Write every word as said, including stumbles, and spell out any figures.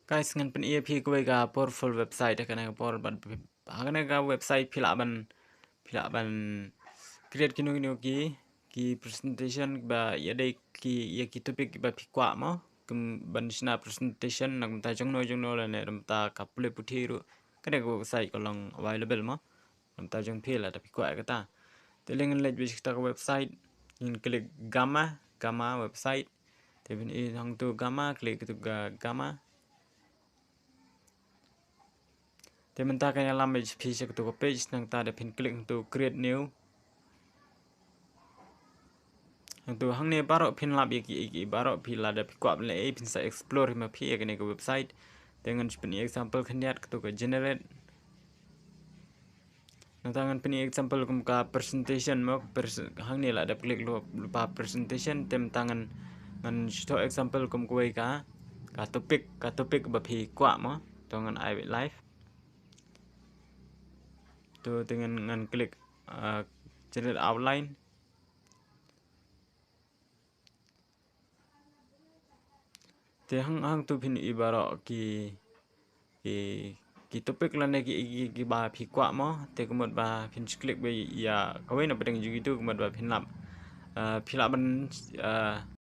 Guys, ngan pyni ïa phi kawei ka powerful website ha kane ka por bad ha kane ka website phi lah ban, phi lah ban create kino kino ki, ki presentation ba ïadei ki, ïa ki topic ba phi kwah mo. Kum ban shna presentation na ka bynta jongno jongno lane na ka bynta ka pule puthi ruh. Kane ka website ka long available mo. Na ka bynta jong phi lada phi kwah ïa kata. Te lei ngan leit beit sha kata ka website. Ngin click Gamma, Gamma website. Te phin i hangtu Gamma, click tu ga Gamma. Te mynta kan ïalam beit phi sha katu ka page, nangta da phin click hangtu create new. Hangtu hangne baroh phin lap ïa ki, ïa ki baroh phi lada phi kwah ban leh ei phin sa explore hi ma phi ïa kane ka website. Te ngan sa pyni example khyndiat katu ka generate. Nangta ngan pyni example kum ka presentation mo, pres-, hangne la dep click lypa presentation, te mynta ngan, ngan shu thoh example kum kawei ka, ka topic, ka topic ba phi kwah mo. To ngan ai beit live. To te ngan, ngan click, uh, generate outline. Te hang, hangtu phin i baroh ki, ki, ki topic lane ki, ki, kiba phi kwah mo. Te ka mut ba phin shu click beit ïa kawei na pdeng jong kitu ka mut ba phin lap, uh, phi lah ban, uh,